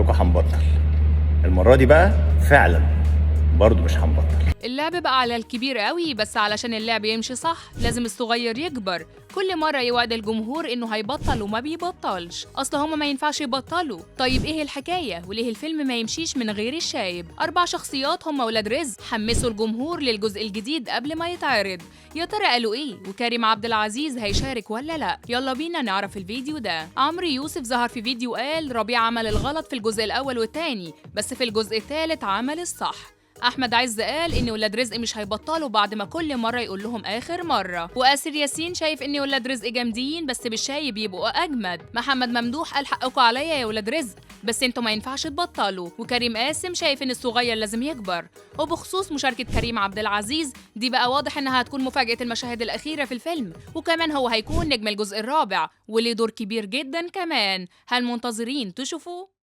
لكم هنبطل. المرة دي بقى فعلا برضو مش هنبطل. اللعب بقى على الكبير قوي، بس علشان اللعب يمشي صح لازم الصغير يكبر. كل مرة يوعد الجمهور إنه هيبطل وما بيبطلش، أصل هما ما ينفعش يبطلوا. طيب إيه الحكاية؟ وليه الفيلم ما يمشيش من غير الشايب؟ 4 شخصيات هما ولاد رزق حمسوا الجمهور للجزء الجديد قبل ما يتعرض. يا ترى قالوا إيه؟ وكريم عبد العزيز هيشارك ولا لا؟ يلا بينا نعرف الفيديو ده. عمرو يوسف ظهر في فيديو قال ربيع عمل الغلط في الجزء الأول والتاني، بس في الجزء الثالث عمل الصح. أحمد عز قال إن ولاد رزق مش هيبطلوا بعد ما كل مرة يقول لهم آخر مرة. وآسر ياسين شايف إن ولاد رزق جامدين بس بالشاي بيبقوا أجمد. محمد ممدوح قال حقكوا عليا يا ولاد رزق، بس انتوا ما ينفعش تبطلوا. وكريم قاسم شايف إن الصغير لازم يكبر. وبخصوص مشاركة كريم عبد العزيز دي بقى واضح إنها هتكون مفاجأة المشاهد الأخيرة في الفيلم، وكمان هو هيكون نجم الجزء الرابع وليه دور كبير جدا كمان. هل منتظرين تشوفوه؟